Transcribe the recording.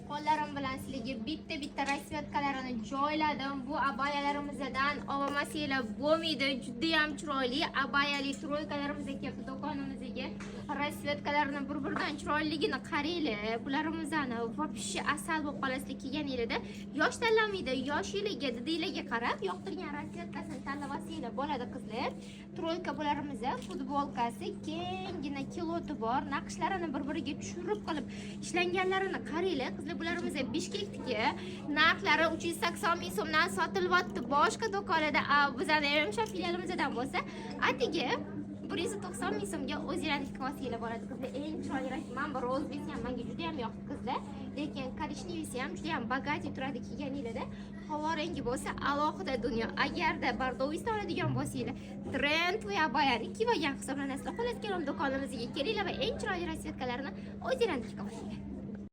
Qo'llarim bilan sizlarga bitta bitta расцветка larini joyladim. Bu abayalarimizdan olmasanglar bo'lmaydi. Juda ham chiroyli abayali тройка larimiz kelibdi do'konimizga. Расцветка larini bir biridan chiroyliligini qaranglar. Bularimizni вообще asal bo'lib qolasizlar kiyganinglarda. Yosh tanlamaydi, yoshinglarga, didinglarga qarab yoqtirgan расцветка sini tanlab olsanglar bo'ladi, qizlar. Тройка bularimiz futbolkasi, kenggina кюлоти bor, naqshlarini bir-biriga tushirib qilib ishlanganlarini qaranglar, qizlar. Bularimiz Bishkekniki, narxlari 380 ming so'mdan sotilyapti boshqa do'konlarda. Bizani MSH filialimizdan bo'lsa, atigi 190 ming so'mga o'zinglarniki qilib olsanglar bo'ladi, qizlar. Eng chiroyli rang mana bu розовый si ham menga juda ham yoqdi, qizlar, lekin коричневый si ham juda ham богатый turadi kiyganinglarda. Havo rangi bo'lsa, alohida dunyo. Agarda бордовый sini oladigan bo'lsanglar, трендовый abayani kiyib olgan hisoblanasizlar. Xullas kalom, do'konimizga kelinglar va eng chiroyli расцветка larni o'zinglarniki qilib olsanglar.